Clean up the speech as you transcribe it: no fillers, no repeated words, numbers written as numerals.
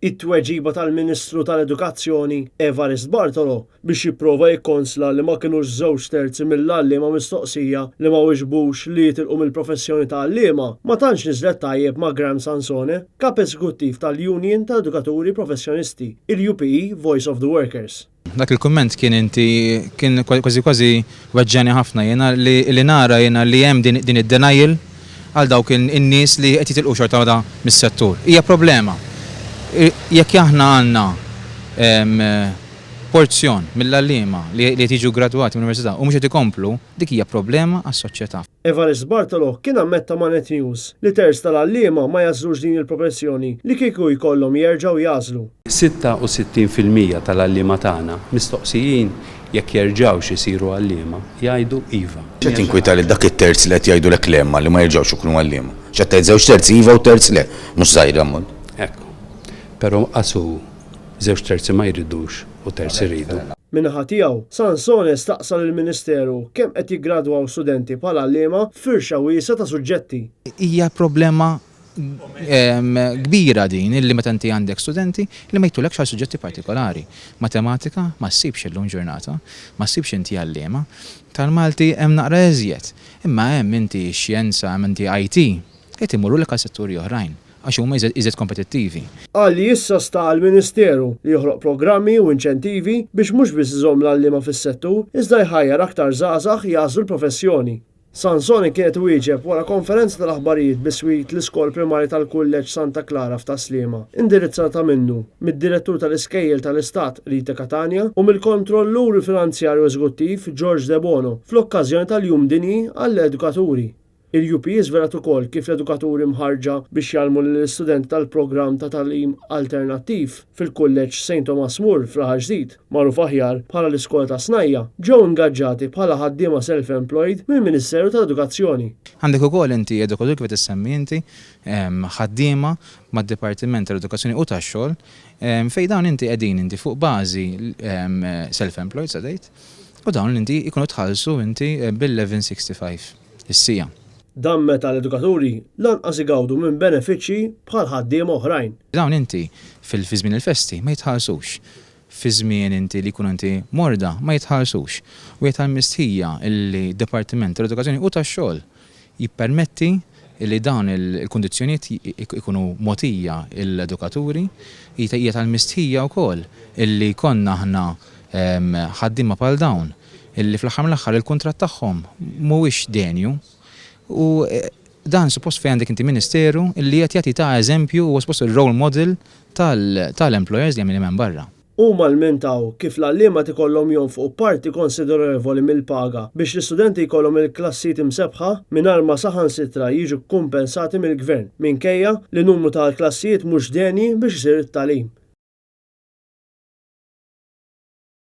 It-tweġiba tal-Ministru tal-Edukazzjoni, Evarist Bartolo, biex jipprova jikkonsla li ma kinux żewġ terzi mill-għalliema mistoqsija li ma wiġbux li jitilqu mill-professjoni ta' għalliema, ma tantx niżlet tajjeb ma' Graham Sansone, Kap Eżekuttiv tal-Union tal-Edukaturi Professjonisti, il-UPE Voice of the Workers. Dak il-kumment kien inti kien kważi kważi weġġani ħafna jiena li nara jiena li hemm din id-denial għal dawk in-nies li qed jitilqu xorta waħda mis-settur. Hija problema. Jekk aħna għandna porzjon mill-għalliema li qed jiġu ggradwati mill-università u mhux qed ikomplu, dik hija problema għas-soċjetà. Evarist Bartolo kien ammetta ma' Net News li terz tal-għalliema ma jagħżlux din il-professjoni li kieku jkollhom jerġgħu jagħżlu. 66% tal-għalliema tagħna mistoqsijin jekk jerġgħux isiru għalliema, jgħidu iva. X'qed tinkwieta lil dak it-terz li qed jgħidulek le imma li ma jerġgħux ikunu għalliema? X'qed tgħid żewġ terzi iva u terz le? Mhux żgħir l-ammont. Ekku. Però qas hu żewġ terzi ma jridux u terz iridu. Min-naħa tiegħu, Sansone staqsa lill-Ministeru kemm qed jiggradwaw studenti bħala għalliema f'firxa wiesgħa ta' suġġetti. Hija problema kbira din illi meta inti għandek studenti li ma jtulekx għal suġġetti partikolari. Matematika ma ssibx illum ġurnata, ma ssibx inti għalliema. Tal-Malti hemm naqra iżjed. Imma hemm inti x-xjenza, hemm inti IT, qed imorrulek għal setturi oħrajn għax huma iżjed kompetittivi. Qal li issa sta għall-Ministeru li joħloq programmi u inċentivi biex mhux biss iżomm l-għalliema fis-settur iżda jħajjar aktar żgħażagħ jagħżlu l-professjoni. Sansone kien qed iwieġeb wara konferenza tal-aħbarijiet biswit l-Iskola Primarja tal-Kulleġġ Santa Klara f'Tas-Sliema, indirizzata minnu, mid-Direttur tal-Iskejjel tal-Istat Rita Catania u mill-Kontrollur Finanzjarju Eżekuttiv George Debono fl-okkażjoni tal-Jum Dinji għall-Edukaturi. Il-UPE żvelat ukoll kif l-edukaturi mħarrġa biex jgħallmu lill-istudenti tal-programm ta' tagħlim alternattiv fil-Kulleġġ Saint Thomas More f'Raħal Ġdid, magħruf aħjar bħala l-Iskola tas-Snajja', ġew ingaġġati bħala ħaddiema self-employed mill-Ministeru tal-Edukazzjoni. Għandek ukoll inti edukatur kif qed issemmi inti, ħaddiema mad-Dipartiment tal-Edukazzjoni u tax-Xogħol fejn dawn inti qegħdin inti fuq bażi self-employed sa tgħid u dawn inti jkunu tħallsu inti bil-1165. Is-siegħa. Dan meta l-edukaturi lanqas igawdu minn benefiċċji bħal ħaddiema oħrajn. Dawn inti fi żmien il-festi ma jitħallsux. Fi żmien inti li jkunu inti morda ma jitħallsux. U hija tal-mistħija illi d-Dipartiment tal-Edukazzjoni u tax-Xogħol jippermetti illi dawn il-kundizzjonijiet ikunu mogħtija l-edukaturi. Hija tal-mistħija wkoll illi jkollna aħna ħaddiema bħal dawn illi fl-aħħar mill-aħħar il-kuntratt tagħhom mhuwiex denju u dan suppost fejn għandek inti ministeru illi qed jagħti ta' eżempju huwa suppost ir-role model tal-employers li hemm hemm barra. Huma lmentaw kif l-għalliema qed ikollhom jonfqu parti konsiderevoli mill-paga biex l-istudenti jkollhom il-klassijiet imsebbħa mingħajr ma saħansitra jiġu kkumpensati mill-Gvern minkejja li numru ta' klassijiet mhux denji biex isir it-tagħlim.